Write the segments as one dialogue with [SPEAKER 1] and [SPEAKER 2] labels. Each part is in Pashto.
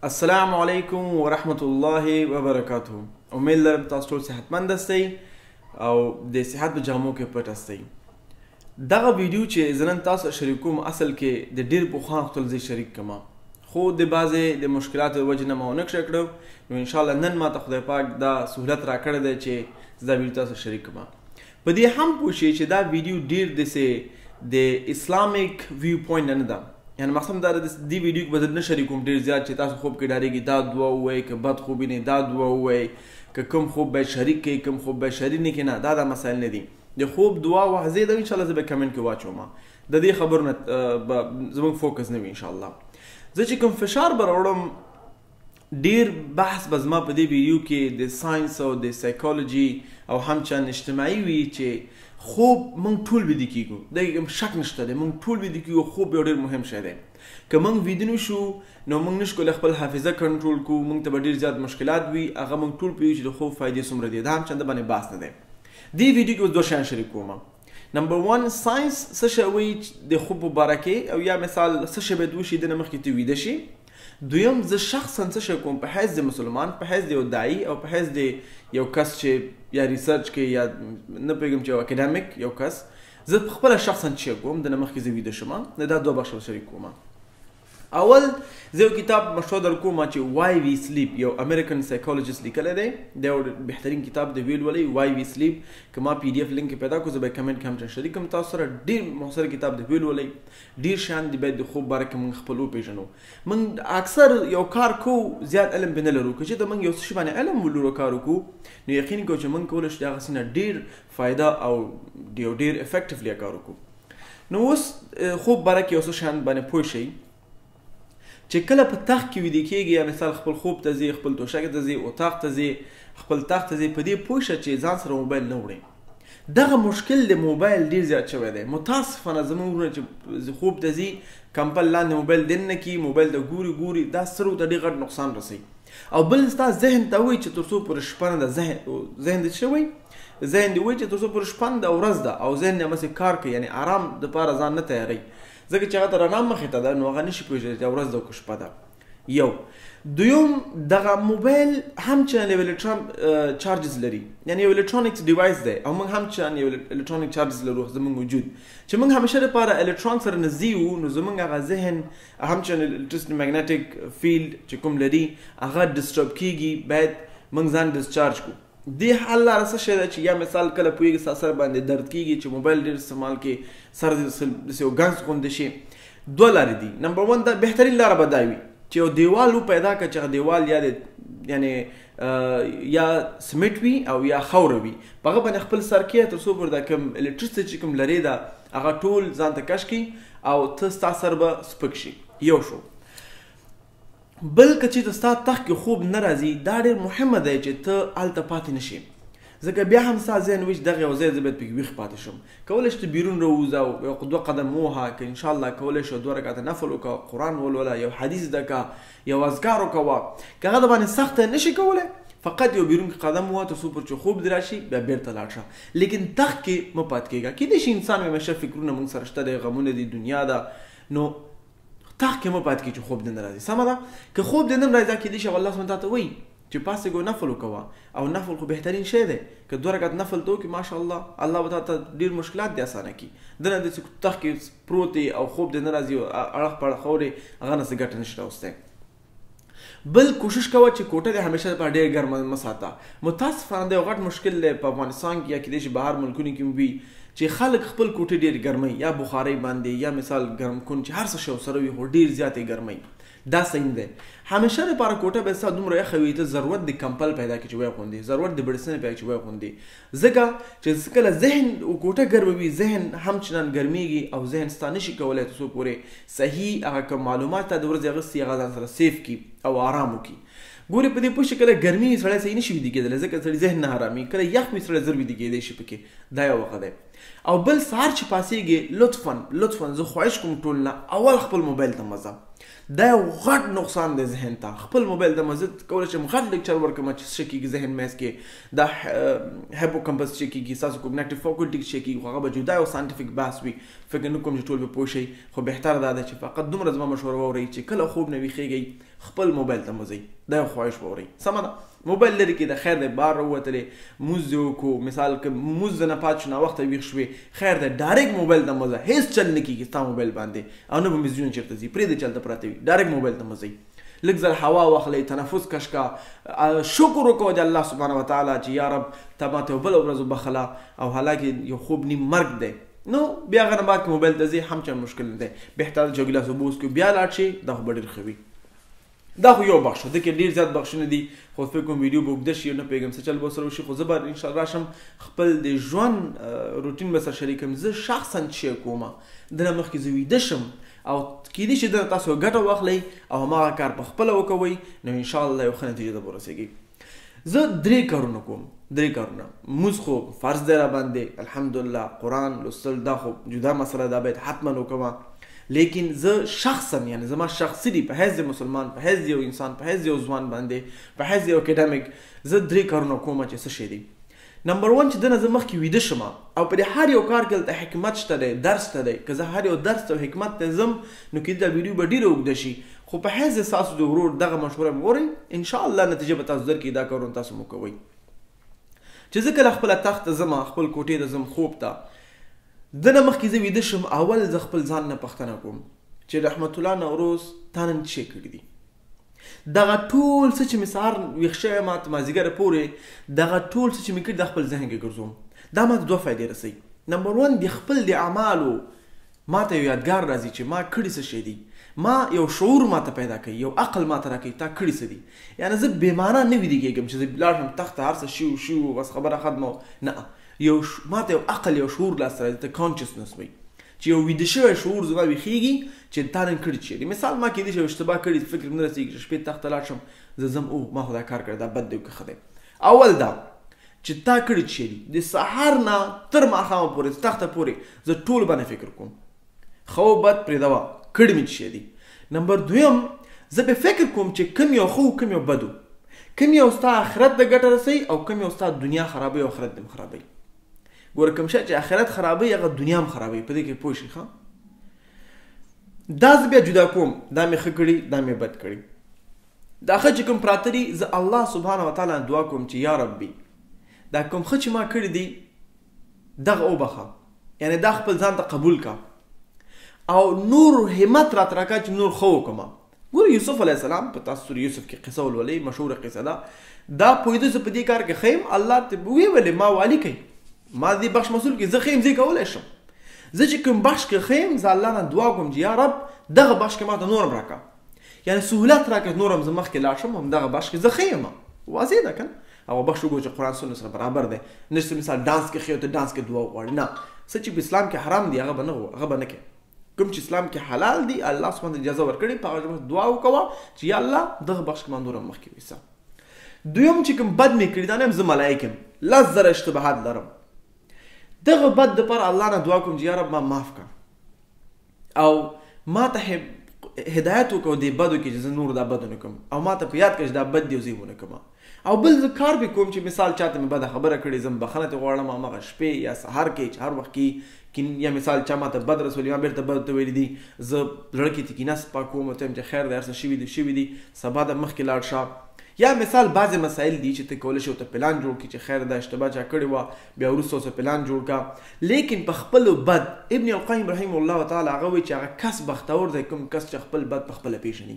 [SPEAKER 1] السلام علیکم ورحمت الله وبرکاته. امید لرم تاسو ټول صحتمند یاستئ او د صحت په جامو کې پټ یاستئ. دغه ویډیو چې زه نن تاسو شریکوم اصل کې د ډېر پخوا غوښتل زه شریک کړم، خو د بعضې د مشکلاتو د وجې نه ما ونه کړه کړو. نو انشاءالله نن ما ته خدای پاک دا سهولت راکړی دی چې زه دا ویډیو تاسو شریک کړم. په دې هم پوه شئ چې دا ویډیو ډېر داسې د اسلامیک ویو پوینټ نه ده، یعنی مقصد دا ده دې ویډیو کې به زه نه شریکوم ډېر زیات چې تاسو خوب کې ډارېږئ دا دعا ووایئ، که بد خوب وینئ دا دعا ووایئ، که کوم خوب باید شریک کړئ کوم خوب باید شریک نه کړئ. نه، دا مسایل نه دي. د خوب دعا واضح ده، انشاءالله زه به کمنټ کې واچوم. د دې خبرو نه به زموږ فوکس نه وي انشاءالله. زه چې کوم فشار به راوړم ډیر بحث به زما په دې ویډیو کې د ساينس او د سایکولوژي او همچنان اجتماعي وي چې خوب موږ ټول ویده کیږو، دې کوم شک نشته دی، موږ ټول ویده کیږو. خوب یو ډیر مهم شی دی. که موږ ویده نه شو نو موږ نشو کولی خپل حافظه کنټرول کړو، موږ ته به ډیر زیات مشکلات وي. هغه موږ ټول پوهیږو چې د خوب فایدې څومره دي، دا همچنان د باندې بحث نه دی. دې ویډیو کې اوس دوه شیان شریک کوم. نمبر 1، ساينس څه شی وایي د خوب په باره کې، او یا مثال څه شی باید وشي دنه مخکې ته ویده شي. دویم، زه شخصا څه شی کوم په حیث د مسلمان، په حیث د یو داعي او په حیث د یو کس چې یا research کوي یا نه پوهېږم چې یو اکاډمیک یو کس، زه په خپله شخصا څه شی کوم دنه مخکې زه ویده شم. نو دا دوه بخشه به شریک کوم. اول زه یو کتاب مشوره در کوم چې Why We Sleep، یو امریکن سایکولوژیست لیکلی دی. دا یو بهترین کتاب دی، ویل ولئ Why We Sleep. که ما PDF لینک پیدا کړو زه به کمنټ کې هم شریک کړم تاسو سره. ډېر مختصر کتاب دی، ویل ولئ. ډېر شیان دي باید د خوب باره کې موږ خپل وپېژنو. موږ اکثر یو کار کوو زیات علم پرې نه لرو. که چېرته موږ یو څه شي باندې علم ولرو کار وکړو نو یقین کوو چې موږ کولی شو د هغه څه نه ډېر فایده او یو ډېر effectively کار وکړو. نو اوس خوب باره کې یو څه شیان باندې پوه شئ چې کله په تخت کې ویده کېږي، یا مثال خپل خوب ته ځې، خپل توشکې ته ځې، اتاق ته ځې، خپل تخت ته ځې، په دې پوه شه چې ځان سره موبایل نه وړې. دغه مشکل د موبایل ډېر زیات شوی دی. متاسفانه زموږ وروڼه چې خوب ته ځي کمپل لاندې موبایل دننه کړي، موبایل ته ګوري ګوري، دا سترګو ته ډېر غټ نقصان رسوي. او بل ستا ذهن ته وایي چې تر څو پورې شپه نه ده، ذهن دې څه وایي؟ ذهن دې وایي چې تر څو پورې شپه نه ده ورځ ده، او ذهن دې هماسې کار کوي، یعنې آرام دپاره ځان نه تیاروي، ځکه چې هغه ته رڼا مخې ته ده نو هغه نشي پوهېدلی چې ورځ ده او که شپه ده. یو دویم، دغه موبایل هم چې یو الکترون چارجز لري، یعنی یو الکترونیک ډیوایس دی، او موږ هم چې یو الکترونیک چارجز لرو زموږ وجود، چې موږ همیشه لپاره الکترون سره نږدې یو، نو زموږ هغه ذهن هم چې الکتریسټي مګنیټیک فیلډ چې کوم لري هغه ډسټرب کیږي، باید موږ ځان ډسچارج کړو. دې حل لاره څه شی ده چې یا مثال کله پوهېږي ستا سر باندې درد کیږي چې موبایل ډېر استعمال کړې، سر دې داسې یو ګنګس غوندې شي، دوه لارې دي. نمبر 1، دا بهترین لاره به دا وي چې یو دیوال و پیدا کړه چې هغه دیوال یا یعنې یا سمټ وي او یا خاوره وي، په هغه باندې خپل سر کښېږده تر څو پورې دا کوم الکتریسټي چې کوم لرې ده هغه ټول ځان ته کش کړي او ته ستا سر به سپک شي. یو شو. بل که چېرته ستا تخت کې خوب نه راځي، دا ډېر مهمه دی چې ته هلته پاتې نه شې، ځکه بیا هم ستا ذهن وایي چې دغه یو ځای زه باید پکې ویښ پاتې شم. کولی شې ته بیرون راووځه او یو دوه قدم ووهه، که انشاءالله کولی شې دوه رکعته نفل وکړه، قرآن ولوله، یو حدیث زده کړه، یو اذکار وکوه. که هغه د باندې سخته نه شې کولی، فقط یو بیرون کې قدم ووهه تر څو پورې چې خوب دې راشي بیا بېرته لاړ شه، لیکن تخت کې مه پاتې کېږه. کېدای شي انسان همیشه فکرونه موږ سره شته دی، غمونه دي، دنیا ده، نو تخت کې مه پاتې کېږه چې خوب دې نه راځي. سمه ده، که خوب دې نه راځي دا کېدای شي الله سبحانه تا ته وایي چې پاڅېږه نفل وکوه، او نفل خو بهترین شی دی، که دوه رکعت نفل ته وکړې ماشاءالله الله به تا ته ډېر مشکلات دې اسانه کړي. دنه داسې تخت کې پروت یې او خوب دې نه راځي او اړخ په اړخ اورې، هغه نه څه ګټه نشي راوستی. بل کوشش کوه چې کوټه دې همیشه لپاره ډېر ګرمه مه ساته. متاسفانه دا یو غټ مشکل دی په افغانستان کې یا کېدای شي بهر ملکونو کې هم وي چې خلک خپل کوټې ډېر ګرموي، یا بخارۍ باندې یا مثال ګرم کن چې هر څه شی ورسره وي خو ډېر زیات یې ګرموي. دا صحیح نه دی. همیشه لپاره کوټه به ستا دومره یخه وي ته ضرورت د کمپل پیدا کړې چې ویې غوندې، ضرورت د بړستنې پیدا کړې چې ویې غوندې، ځکه چې کله ذهن او کوټه ګرمه وي ذهن همچنان ګرمېږي او ذهن ستا نشي کولی تر څو پورې صحیح هغه کوم معلومات تا د ورځې اخیستي هغه ځان سره save کړي او آرام وکړي. ګورې په دې پوه شي کله ګرمي وي سړی صحیح نشي ویده کېدلی، ځکه سړي ذهن نه ارامي، کله یخ وي سړی زر ویده کېدی شي پکې. دا یو وخت دی. او بل سهار چې پاڅېږې، لطفا لطفا زه خواهش کوم ټول نه اول خپل موبایل ته مه ځه. دا یو غټ نقصان دی ذهن ته. خپل موبایل ته مه ځه، کولی شم غټ لیکچر ورکړم چې څه کېږي ذهن میز کې، دا هیپوکمپس څه کېږي، ستاسو کوګنیټیو فاکولټي کې څه کېږي، خو هغه به جدا یو ساینټیفیک بحث وي. فکر نه کوم چې ټول به پوه شئ، خو بهتره دا ده چې فقط دومره زما مشوره واورئ چې کله خوب نه ویښېږئ خپل موبایل ته مه ځئ. دا یو خواهش واورئ، سمه ده؟ موبایل لرې کې د خیر دی، بار راووتلې مونځ دې وکړو، مثال که مونځ نه پاتې شو ناوخته ویښ شوې، خیر دی، ډایرکټ موبایل ته مه ځه، هېڅ چل نه کېږي ستا موبایل باندې او نه به میسجونه چېرته ځي، پرېږده چې هلته پراته وي، ډایرکټ موبایل ته مه ځئ. لږ ځل هوا واخلئ، تنفس کش کا، شکر وکړه د الله سبحانه وتعالی چې یا رب ته ماته یو بله ورځ وبخښله، او حالانکه یو خوب نیم مرګ دی. نو بیا هغه نه بعد که موبایل ته ځې هم چل مشکل نه دی، بهتره ده چې یو ګیلاس اوبه وڅښو بیا لاړ شې، دا خو به ډېر ښه وي. دا خو یو بخش دی، کې ډېر زیات بخشونه دي، خو فکر کوم ویډیو به اوږده شي، نه پوهېږم څه چل به سره وشي، خو زه به انشاءالله راشم خپل د ژوند روټین به سره شریک کړم. زه شخصا چې کومه دنه مخکې زه ویده شم او کېدای شي دنه تاسو ګټه واخلئ او هماغه کار په خپله وکوئ، نو انشاءالله یو ښه نتیجه ته به ورسېږئ. زه درې کارونه کوم، درې کارونه. مونځ خو فرض دی را باندې الحمدلله، قرآن لوستل دا خو جدا مسله ده، باید حتما وکړم. لیکن زه شخصا یعنی زما شخصي دی په حیث د مسلمان، په حیث یو انسان، په حیث یو ځوان باندې، په حیث یو اکیډمیک، زه درې کارونه کوم چې څه شی دی. نمبر 1 چې دنه زه مخکې ویده شم او په دې هر یو کار کې دلته حکمت شته دی، درس شته دی، که زه هر یو درس او حکمت ته ځم نو کېدای دا ویډیو به ډېره اوږده شي، خو په حیث د ستاسو د ورور دغه مشوره مې واورئ، انشاءالله نتیجه به تاسو درکړي. دا کارونه تاسو مو کوئ. چې زه کله خپله تخت ته ځم، خپل کوټې ته ځم خوب ته، دنه مخکې زه ویده شم، اول زه خپل ځان نه پوښتنه کوم چې رحمت الله نوروز تا نن څه کړي دي؟ دغه ټول څه چې مې سهار ویښ شوی یم تر مازدیګره پورې، دغه ټول څه چې مې کړي دا خپل ذهن کې ګرځوم. دا ماته دوه فایدې رسوي. نمبر 1 د خپل د اعمالو ماته یو یادګار راځي چې ما کړي څه شی دي، ما یو شعور ماته پیدا کوي، یو عقل ماته راکوي تا کړي څه دي. یعنې زه بې معنا نه ویده کېږم چې زه لاړ شم تخت ته هر څه شي شي بس خبره ختمه، نه، یو ماته یو عقل یو شعور لاسته راځي، ته کانشسنس وایي چې یو ویده شوی شعور زما ویښېږي چې تا نن کړي چېرې. مثال ما کېدای شي یو اشتباه کړي، فکر مې نه رسېږي چې شپې تخت ته لاړ شم، زه ځم او ما خو دا کار کړی، دا بد دی او که ښه دی. اول دا چې تا کړي چېرې، د سهار نه تر ماښامه پورې تخته پورې زه ټول باندې فکر کوم، ښه او بد پرېږده وه، کړي مې څه دي. نمبر دویم زه به فکر کوم چې کوم یو ښه و کوم یو بد و، کوم یو ستا آخرت د ګټه رسوي او کوم یو ستا دنیا خرابوي او آخرت دې هم خرابوي. ګوره کوم شی چې آخرت خرابوي هغه دنیا هم خرابوي، په دې کې پوه شئ. ښه دا زه بیا جدا کوم، دا مې ښه کړي دا مې بد کړي. دا ښه چې کوم پراته دي زه الله سبحانه وتعالی دعا کوم چې یا ربي دا کوم ښه چې ما کړي دي دغه وبخښه، یعنې دا خپل ځان ته قبول کا او نور همت راته راکړه چې نور ښه وکړم. ګوره یوسف علیه السلام په تاسو سورة یوسف کې قصه ولولئ، مشهوره قصه ده، دا پوهېده زه په دې کار کې ښه یم، الله ته ویې ویلې ما والي کوي، ما دې بخش مسؤل کړي، زه ښه یم، زه یې کولی شم. زه چې کوم بخش کې ښه یم زه الله نه دعا کوم چې یا رب دغه بخش کې ما ته نور هم راکړه، یعنې سهولت راکړه نور هم زه مخکې لاړ شم، همدغه بخش کې زه ښه یم. واضح ده که نه؟ هغه بخش وګوره چې قرآن سنت سره برابر دی، نه چې مثال ډانس کې ښه یې ته ډانس کې دعا وغواړې، نه، څه چې په اسلام کې حرام دی هغه به نه غواړې، هغه به نه کوې. کوم چې اسلام کې حلال دی الله سبحانه وتعالی اجازه ورکړې په هغه ژبه دعا وکوه چې یا الله دغه بخش کې ما نور هم مخکې ویسه. دویم چې کوم بد مې کړي دا نه یم زه ملایک یم، 10,000 اشتباهات لرم، دغه بد دپاره الله نه دعا کوم چې یا رب ما معاف کړه او ما ته هدایت وکړه دې بدو کې چې زه نور دا بدو نه کوم، او ما ته په یاد کړه چې دا بد دی او زه یې ونه کوم. او بل زه کار به کوم چې مثال چاته مې بده خبره کړې زه بخښنه ترې غواړم، هماغه شپې یا سهار کې چې هر وخت کې یا مثال چا ماته بد رسولي ما بېرته بد ته ویلي دي، زه زړه کې ترې کینه پاکوم او ته یم چې خیر دی هر څه شوي دي شوي دي، سبا د مخکې لاړ شه. یا مثال بعضې مسایل دي چې ته کولی شې ورته پلان جوړ کړي چې خیر دا اشتباه چا کړې وه بیا وروسته ورته پلان جوړ کړه، لیکن په خپلو بد ابن القیم رحمه الله تعالی هغه وایي چې هغه کس بختور دی کوم کس چې خپل بد په خپله پېژني.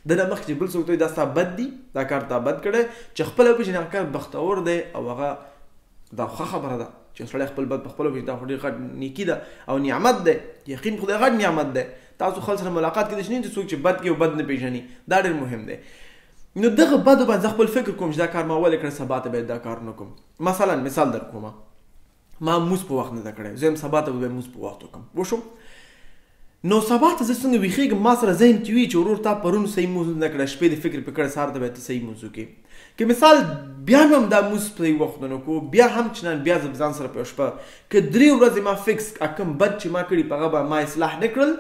[SPEAKER 1] د نه مخکې چې بل څوک ته وایي دا ستا بد دي، دا کار تا بد کړی، چې خپله وپېژني هغه کس بختور دی. او هغه دا ښه خبره ده چې سړی خپل بد په خپله وپېژني، دا خو ډېر غټ نیکي ده او نعمت دی، یقین خدای غټ نعمت دی. تاسو خلک سره ملاقات کېدای شي نه چې څوک چې بد کوي او بد نه پېژني، دا ډېر مهم دی. نو دغه بدو باندې زه خپل فکر کوم چې دا کار ما ولې کړی، سبا ته باید دا کار نه کوم. مثلا مثال در کوم، ما موز په وخت نه ده کړی، زه یم سبا ته به موز په وخت وکړم. وشو نو سبا ته زه څنګه ویښېږم؟ ما سره ذهن کې وي چې ورور تا پرون صحیح لمونځ نه کړی، شپې دې فکر پرې کړی، سهار ته باید ته صحیح لمونځ وکړې. که مثال بیا مې هم دا لمونځ په صحیح وخت نه کوو، بیا هم چې نن بیا زه ځان سره په یوه شپه که 3 ورځې ما fix کوم بد چې ما کړي په هغه به ما اصلاح نه کړل،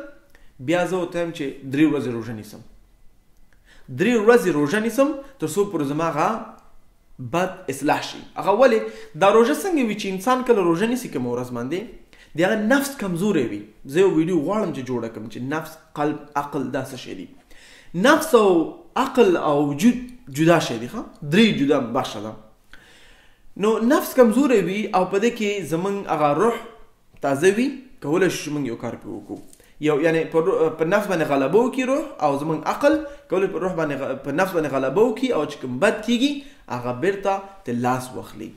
[SPEAKER 1] بیا زه ورته وایم چې 3 ورځې روژه نیسم، 3 ورځې روژه نیسم تر څو پورې زما هغه بد اصلاح شي. هغه ولې دا روژه څنګه وي چې انسان کله روژه نیسي کومه ورځ باندې د هغه نفس کمزوری وي. زه یو ویډیو غواړم چې جوړه کړم چې نفس، قلب، عقل دا څه شی دي. نفس او عقل او وجود جدا شی دي، ښه 3 جدا برخه ده. نو نفس کمزوری وي او په دې کې زمونږ هغه روح تازه وي، کولی شو چې موږ یو کار پرې وکړو، یو یعنی په نفس باندې غلبه وکړي روح، او زمونږ عقل کولی په روح باندې په نفس باندې غلبه وکړي او چې کوم بد کېږي هغه بیرته ته لاس واخلي.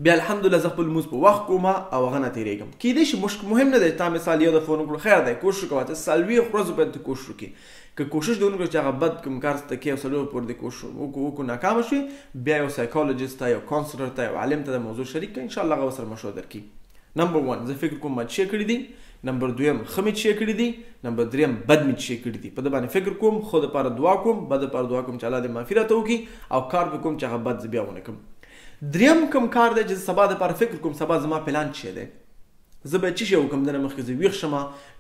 [SPEAKER 1] بیا الحمدلله زه خپل لمونځ په وخت کوم او هغه نه تېرېږم. کېدای شي مهم نه دی تا مثال یو دفعه ونه کړو، خیر دی، کوشش وکړه ته 40 ورځو باید ته کوشش وکړې. که کوشش دې ونه کړو چې هغه بد کوم کار ته کې او 40 پورې دې کوشش وکړو ناکامه شوې، بیا یو psychologist ته، یو counsellor ته، یو عالم ته د موضوع شریک کړه، انشاءالله هغه ورسره مشوره درکړي. نمبر 1 زه فکر کوم ما څه کړي دي، نمبر 2 ښه مې څه کړي دي، نمبر 3 بد مې څه کړي دي. په ده باندې فکر کوم، ښه دپاره دعا کوم، بد دپاره دعا کوم چې الله دې معافي راته وکړي او کار به کوم چې هغه بد زه بیا ونه کړم. دریم کوم کار دی چې زه سبا دپاره فکر کوم، سبا زما پلان څه دی، زه به څه شی وکړم، دنه مخکې زه ویښ شم،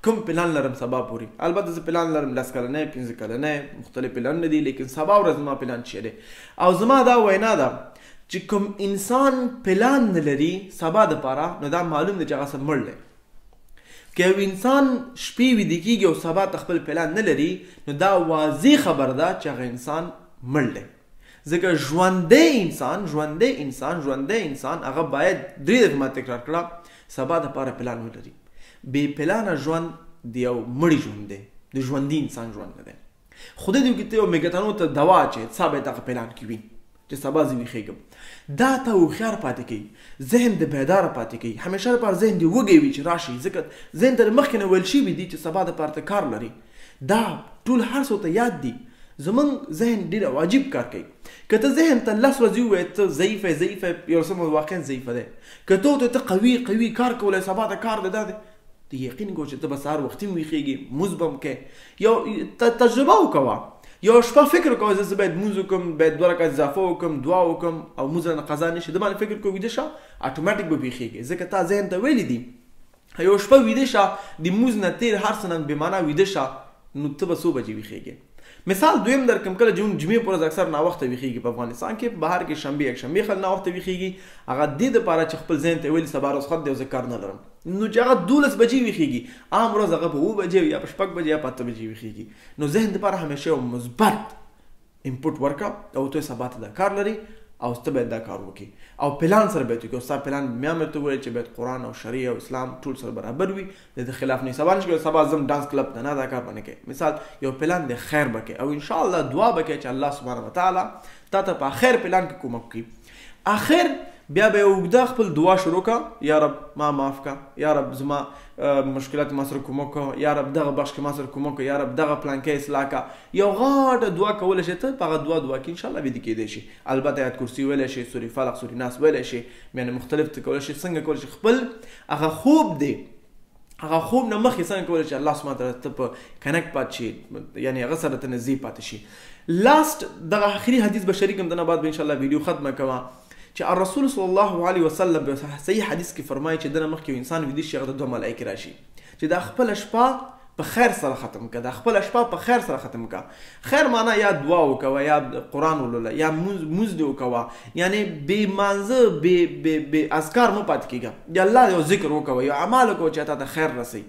[SPEAKER 1] کوم پلان لرم سبا پورې. البته زه پلان لرم 10 کلنی، 5 کلنی، مختلف پلانونه دي، لیکن سبا ورځ زما پلان څه دی. او زما دا وینا ده چې کوم انسان پلان نه لري سبا دپاره، نو دا معلوم دی چې هغه څه مړ دی. که یو انسان شپې ویده کېږي او سبا ته خپل پلان نه لري، نو دا واضح خبر ده چې هغه انسان مړ دی. ځکه ژوندی انسان، ژوندی انسان، ژوندی انسان هغه باید 3 دفعه ما تکرار کړه سبا دپاره پلان ولري. بې پلانه ژوند د یو مړي ژوند دی، د ژوندي انسان ژوند نه دی. خدای دې وکړي ته یو میګتانو ته دوا چې ستا باید هغه پلان کې وي چې سبا زه ویښېږم، دا ته هوښیار پاتې کوي، ذهن دې بیداره پاتې کوي، همیشه لپاره ذهن دې وږی وي چې راشي، ځکه ذهن ته مخکې نه ویل شوي دي چې سبا دپاره ته کار لري. دا ټول هر څه ته یاد دي. زمونږ ذهن ډېر عجیب کار کوي. که ته ذهن ته 10 ورځې ووایې ته ضعیف یې، ضعیف یې، یو څه واقعا ضعیفه دی، که ته ورته ته قوي قوي کار کولی، سبا ته کار دی دا دی، ته یقین کوه چې ته به سهار وختي هم ویښېږي، لمونځ به هم کوې. یو تجربه وکوه، یو شپه فکر کوه زه باید لمونځ وکړم، باید 2 رکعت اضافه وکړم، دعا وکړم او لمونځ رانه قضا نه شي، ده باندې فکر کوه، ویده شه، اتوماتیک به ویښېږي، ځکه تا ذهن ته ویلي دي. یو شپه ویده شه، د لمونځ نه تېر هر څه نه بې معنا ویده شه، نو ته به څو بجې ویښېږې. مثال دویم درکم، کله چې موږ جمعې په ورځ اکثر ناوخته ویښېږي په افغانستان کې، په بهر کې شنبې یکشنبې خلک ناوخته ویښېږي، هغه دې دپاره چې خپل ذهن ته ویلي سبا ورځ خط دی او زه کار نه لرم، نو چې هغه 12 بجې ویښېږي، عام ورځ هغه په 7 بجې یا په 6 بجې یا په 8 بجې ویښېږي. نو ذهن دپاره همیشه یو مثبت input ورکړه او ته سبا ته دا کار لري او ته باید دا کار وکړې او پلان سره باید وکړې. او ستا پلان بیا مې ورته وویل چې باید قرآن او شریع او اسلام ټول سره برابر وي، د دې خلاف نه. سبا نشي کولای سبا ځم dance club ته، نه دا کار به نه کوې. مثال یو پلان دی، خیر به کوې او انشاءالله دعا به کوې چې الله سبحانه وتعالی تا ته په خیر پلان کې کومک وکړي. اخر بیا به یو اوږده خپل دعا شروع کړه، یا رب ما معاف کړه، یا رب زما مشکلات ما سره کومک کړه، یا رب دغه بخش کې ما سره کومک کړه، یا رب دغه پلان کې اصلاح کړه. یو غاټه دعا کولی شې ته، په هغه دعا دعا کې انشاءالله ویده کېدی شي. البته آیت کرسي ویلی شې، سورې فلق، سورې ناس ویلی شې، یعنې مختلف ته کولی شې. څنګه کولی شې خپل هغه خوب دی، هغه خوب نه مخکې څنګه کولی شې الله سبحانه وتعالی ته په connect پاتې شي، یعنې هغه سره ته نږدې پاتې شي. last دغه اخري حدیث به شریک کړم، دنه بعد به انشاءالله ویډیو ختمه کړم چې الرسول صلی الله علیه وسلم په صحیح حدیث کې فرمایي چې دنه مخکې یو انسان ویده شي، هغه ته 2 ملایکې راشي چې دا خپله شپه په خیر سره ختم کړه، دا خپله شپه په خیر سره ختم کړه. خیر معنا یا دعا وکوه، یا قرآن ولوله، یا مونځ دې وکوه، یعنې بې مانځه، بې اذکار مه پاتې کېږه، یا الله یو ذکر وکوه، یو اعمال وکوه چې تا ته خیر رسوي.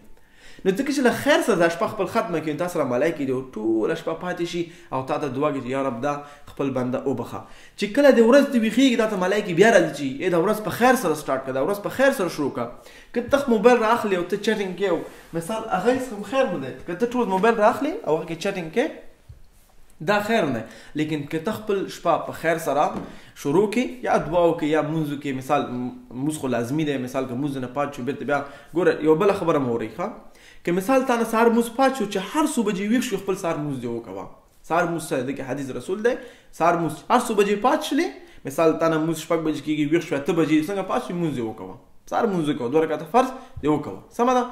[SPEAKER 1] نو ځکه چې له خیر سره دا شپه خپل ختمه کړي، تا سره ملایکې دي او ټوله شپه پاتې شي او تا ته دعا کوي چې یا رب دا خپل بنده وبخښه. چې کله د ورځ ته ویښېږي، تا ته ملایکې بیا راځي چې ای دا ورځ په خیر سره start کړه، دا ورځ په خیر سره شروع کړه. که ته موبایل رااخلې او ته chatting کوې، او مثال هغه هېڅ هم خیر نه دی، که ته ټول موبایل رااخلې او هغه کې chatting کوې دا خیر نه دی، لیکن که ته خپل شپه په خیر سره شروع کړې، یا دعا وکړې یا مونځ وکړې. مثال مونځ خو لازمي دی، مثال که مونځ نه پات شو بېرته بیا ګوره یو بله خبره مو اورئ، ښه که مثال تا نه سهار مونځ پات شو چې هر څو بجې ویښ شو خپل سهار مونځ دې وکوه. سهار مونځ څه دی؟ حدیث رسول دی، سهار مونځ هر څو بجې پات شلې، مثال تا نه مونځ 6 بجې کېږي، ویښ شو 8 بجې څنګه پات شو مونځ دې وکوه، سهار مونځ وکوه، 2 رکعته فرض دې وکوه، سمه ده.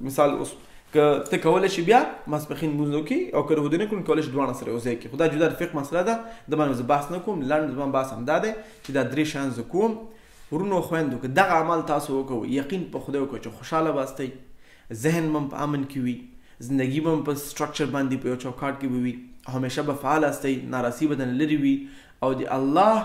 [SPEAKER 1] مثال اوس که ته کولی شي بیا ماسپښین لمونځ وکړي او که د نه کړو کولی شي دواړه سره یو ځای کړي. خو دا جدا د فقه مسله ده، د باندې زه بحث نه کوم. لنډ زما بحث همدا دی چې دا درې شیان زه کوم. ورونو خویندو، که دغه عمل تاسو وکوئ، یقین په خدای وکړئ چې خوشحاله به استئ، ذهن به په امن کې وي، زندګي به په structure باندې په یو چوکاټ کې به وي، همیشه به فعال استئ، ناراضي به درنه لرې وي، او د الله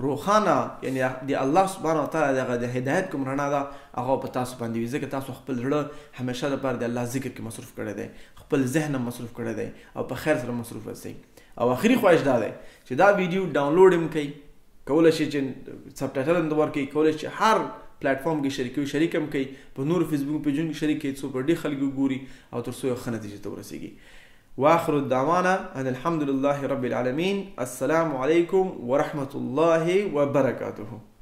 [SPEAKER 1] روښانه یعنی د الله سبحانه وتعالی دغه د هدایت کوم رڼا ده هغه په تاسو باندې وي، ځکه تاسو خپل زړه همیشه لپاره د الله ذکر کې مصروف کړی دی، خپل ذهن هم مصروف کړی دی او په خیر سره مصروف اوسئ. او اخري خواهش دا دی چې دا ویډیو ډاونلوډ هم کړئ، کولی شئ چې subtitle هم ورکړئ، کولی شئ چې هر پلیټفارم کې شریکوي شریک هم کړئ، په نورو فیسبوک پیجونو کې شریک کړئ، څو په ډېر خلک وګوري او تر څو یو ښه نتیجې ته ورسېږي. واخر الدعوانا ان الحمد لله رب العالمين. السلام عليكم ورحمة الله وبركاته.